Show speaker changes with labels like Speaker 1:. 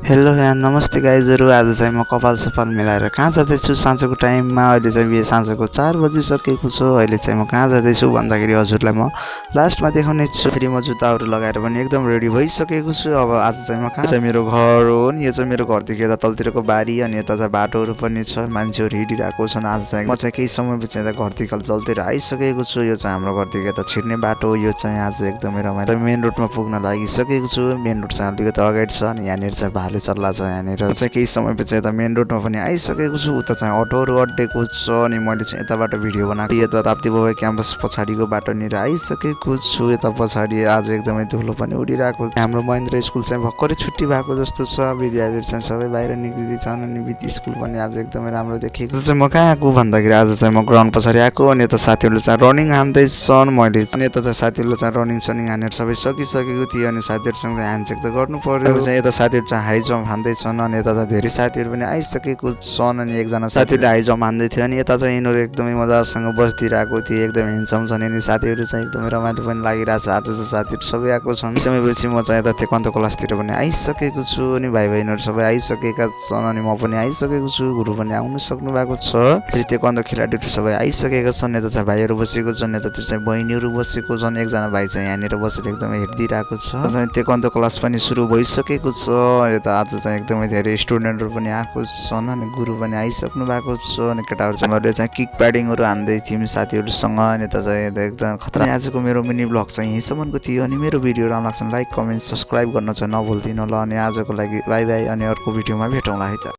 Speaker 1: Hello यहाँ नमस्ते गाइजहरू। आज चाहिँ म कपाल सपाल मिलाएर कहाँ जाँदैछु साँझको टाइममा। अहिले चाहिँ बिहे साँझको 4 बजिसकेको छु। अहिले चाहिँ म कहाँ जाँदैछु भन्दाखेरि हजुरलाई म लास्टमा देखाउने छु। फेरि म जुत्ताहरू लगाएर पनि एकदम रेडी भइसकेको छु। अब आज चाहिँ म कहाँ चाहिँ मेरो घर हो नि, यो चाहिँ मेरो घरदेखि यता तलतिरको बारी अनि यता चाहिँ बाटोहरू पनि छ, मान्छेहरू हिँडिरहेको छन्। आज चाहिँ म चाहिँ केही समयपछि यता घरदेखि तलतिर आइसकेको छु। यो चाहिँ हाम्रो घरदेखि यता छिर्ने बाटो। यो चाहिँ आज एकदमै रमाइलो मेन रोडमा पुग्न लागिसकेको छु। मेन रोड चाहिँ अलिकति अगाडि छ अनि यहाँनिर चाहिँ भाले चल्ला छ। यहाँनिर चाहिँ केही समयपछि यता मेन रोडमा पनि आइसकेको छु। उता चाहिँ अटोहरू अड्डेको छ अनि मैले चाहिँ यताबाट भिडियो बनाएको। यता राप्ती बाबा क्याम्पस पछाडिको बाटोनिर आइसकेको छु। यता पछाडि आज एकदमै धुलो पनि उडिरहेको। हाम्रो महेन्द्र स्कुल चाहिँ भर्खरै छुट्टी भएको जस्तो छ। विद्यार्थीहरू चाहिँ सबै बाहिर निक्लिन्छन् अनि विद्या स्कुल पनि आज एकदमै राम्रो देखिएको छ। म कहाँ आएको भन्दाखेरि आज चाहिँ म ग्राउन्ड पछाडि आएको अनि यता साथीहरूले चाहिँ रनिङ हान्दैछन्। मैले चाहिँ यता चाहिँ साथीहरूले चाहिँ रनिङ सनिङ हानेर सबै सकिसकेको थियो अनि साथीहरूसँग ह्यान्ड चेक त गर्नु पर्यो। चाहिँ यता साथीहरू चाहिँ हाई जम्प हान्दैछन् अनि यता चाहिँ धेरै साथीहरू पनि आइसकेको छन् अनि एकजना साथीले हाई जम्प हान्दै थियो अनि यता चाहिँ यिनीहरू एकदमै मजासँग बसिदिरहेको थिए। एकदमै हिँड्छौँ छन् अनि साथीहरू चाहिँ एकदमै रमाइलो पनि लागिरहेको छ। आज चाहिँ साथीहरू सबै आएको छन्। समयपछि म चाहिँ यता तेक्वान्दो क्लासतिर पनि आइसकेको छु अनि भाइ बहिनीहरू सबै आइसकेका छन् अनि म पनि आइसकेको छु। गुरु पनि आउनु सक्नु भएको छ। फेरि तेक्वान्दो खेलाडीहरू सबै आइसकेका छन्। यता चाहिँ भाइहरू बसेको छन्, यतातिर चाहिँ बहिनीहरू बसेको छन्। एकजना भाइ चाहिँ यहाँनिर बसेर एकदमै हेरिदिरहेको छ। तेक्वान्दो क्लास पनि सुरु भइसकेको छ। यता आज चाहिँ एकदमै धेरै स्टुडेन्टहरू पनि आएको छन् अनि गुरु पनि आइसक्नु भएको छ अनि केटाहरू चाहिँ मैले चाहिँ किक प्याडिङहरू हान्दै थियौँ साथीहरूसँग अनि यता चाहिँ एकदम खतरा। आजको मेरो मिनी ब्लग चाहिँ यहीँसम्मको थियो अनि मेरो भिडियो राम्रो लाग्छ लाइक कमेन्ट सब्सक्राइब गर्न चाहिँ नभुल्दिनु होला। अनि आजको लागि बाई बाई अनि अर्को भिडियोमा भेटौँला है त।